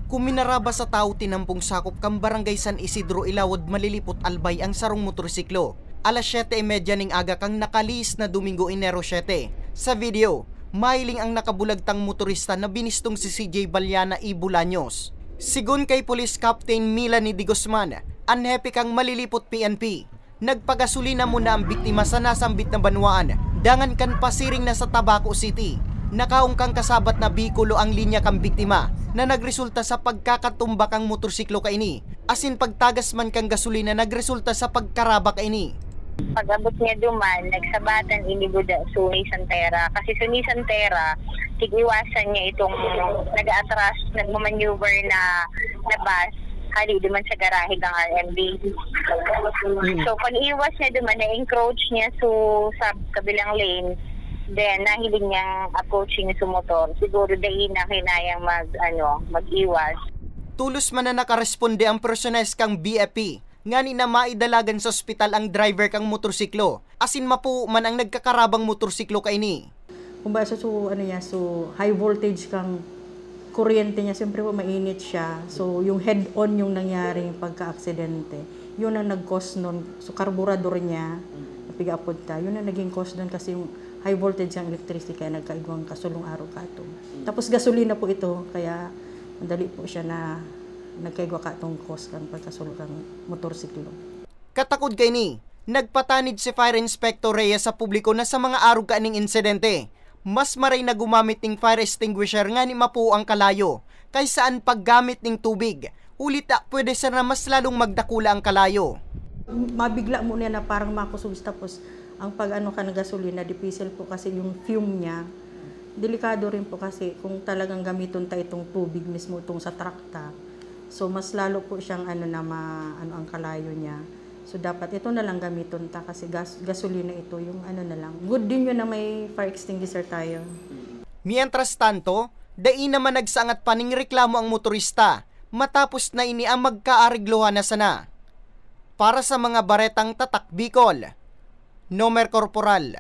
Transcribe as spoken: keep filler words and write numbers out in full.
Kuminaraba sa tawo tinampong sakop kan Barangay San Isidro, Ilawod, Malilipot, Albay ang sarong motorsiklo. Alas siyete y media ning aga kan nakalihis na Domingo, Enero siyete. Sa video, mahiling ang nakabulagtang motorista na binistong si C J Baliana y Bolaños. Sigon kay Police Captain Melanie de Guzman, an hepe kan Malilipot P N P, nagpagasolina muna ang biktima sa nasambit na banwaan, dangan kan pasiring na sa Tabaco City. Nakaong kan kasabat na behikulo ang linya kan biktima, na nagresulta sa pagkakatumba kan motorsiklo kaini, asin pagtagas man kan gasolina nagresulta sa pagkaraba kaini. Pag-abot niya duman, nagsabatan ini buda su May Santera. Kasi su May Santera, tig-iwasan niya itong nag-aatras, nagmamaneuver na, na bus, hali duman sa garahe ng R M B. So, pag-iwas niya duman, na-encroach niya su, sa kabilang lane, then nahiling niyang approaching su motor. Siguro dai na kinayang mag, ano, mag-iwas. Tolos man na nakaresponde ang personahes kan B F P, ngani na maidalagan sa ospital ang driver kan motorsiklo, asin mapuo man ang nagkakarabang motorsiklo kaini. Kumbaga, so, so, ano niya, so, high voltage kang kuryente niya, siyempre po, mainit siya. So, yung head-on yung nangyaring pagka-aksidente. Yun ang nag-cause nun. So, karburador niya, napiga-apod ta. Yun ang naging cause nun kasi yung high voltage ang electricity, kaya nagkaigwang kasulong araw kato. Tapos, gasolina po ito, kaya madali po siya na nagkaigwa katong cause kang pagkasulo kang motorsiklo. Katakod kaini, nagpatanid si Fire Inspector Reyes sa publiko na sa mga arog kaning insidente, mas maray na gumamit ning fire extinguisher ngani mapuo ang kalayo, kaysa an paggamit ning tubig. Huli ta, pwede sana mas lalong magdakula ang kalayo. Mabigla mo niya na parang makusog, tapos ang pag-ano ka ng gasolina, dipisil po kasi yung fume niya. Delikado rin po kasi kung talagang gamiton ta itong tubig mismo, itong sa truck ta. So, mas lalo po siyang ano na ma-, ano ang kalayo niya. So, dapat ito na lang gamiton ta kasi gas-, gasolina ito, yung ano na lang. Good din yun na may fire extinguisher tayo. Mientras tanto, dai naman nagsangat pa ning reklamo ang motorista, matapos na ini ang magkaareglohan na sana. Para sa mga baretang Tatak Bicol, Nomer Corporal.